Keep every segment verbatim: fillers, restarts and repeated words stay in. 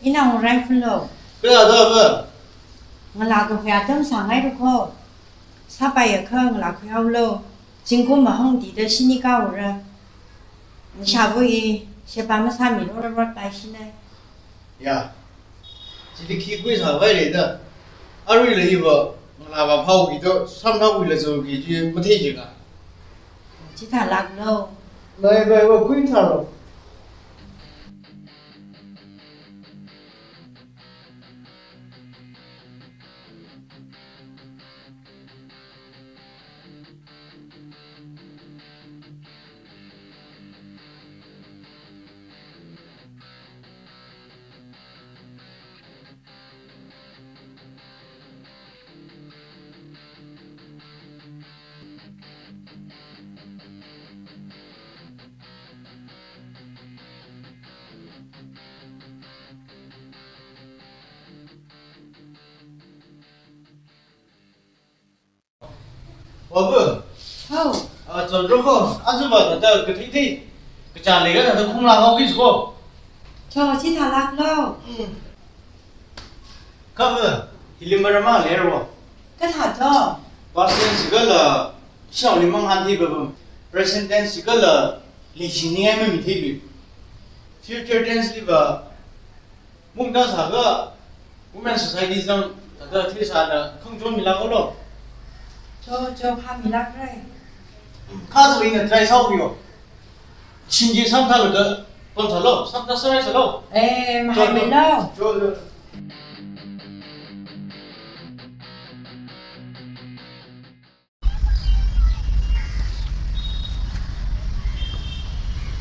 Ina ngarai fulo. Kala da ba. Ngalā kahui atam sāngai ruko. Sāpaiakha ngalā khuihaolo. Zingkum mahāngtida shini kaora. Nashāvā i, sheba masāmilora rot pai shinai. Ya. Chili khi khuisāvai leida. Aruila iva, ngalā kaphao kito, samthawuila zo ki chi mathei jika. Chithālāklo. Nai bai va khuithālo. Babu. Hao. Ah, chonro ko, aja ba ta kathei thei. Kacha lega ta khong la ngau ki ko. Cho, chithālāklo. Hmm. Kha, hili marama lero. Kathā to. Past tense kala, shaoli manghan thei ba ba. Present tense kala, leishiningai mami thei bi. Future tense li ba, mungda sāga, Women Society zang, thāda theisāda, khangachon milāklo. Cho, cho, phāmilākra. Kha zo ina try sāhaoyo. Shinji samthālaga, pamsālo, samthā sārai sālo. Eh, cho, cho. Mahaimilo. Cho, cho.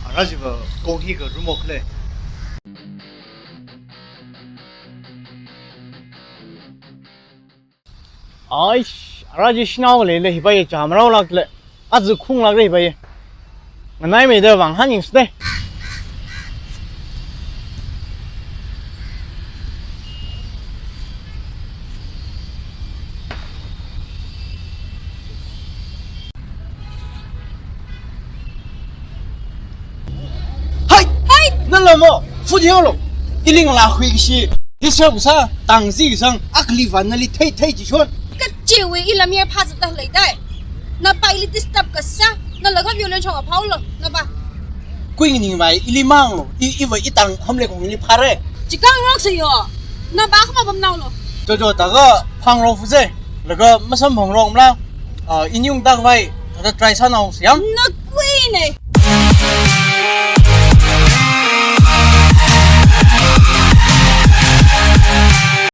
Ara jiva kong hi ka rumok le. Aish, ara ji shanao le le hibai cha marao lak le. Azu khung lak re hibai. Nganai me da vang han ning ste. Hai! Hai! Nala mo, fu diyo lo. Ili ngalā hui kishi. Disturb sā, tangzi sang, akli van nali thei thei ji shon. Kachiwui ila mi pha zat leidai. Napa ili disturb kasā, nala kha violin chong aphao lo, napa. Kui ningvai ili mang lo, i, iva itang hamle kong ili phare. Chikang rok sayo, napa kha mapam nao lo. Cho cho, ta ga phang ro fu ze, laga masam phang ro mla, ah, inyung tang vai, ta try sānao siam. Nakui ne.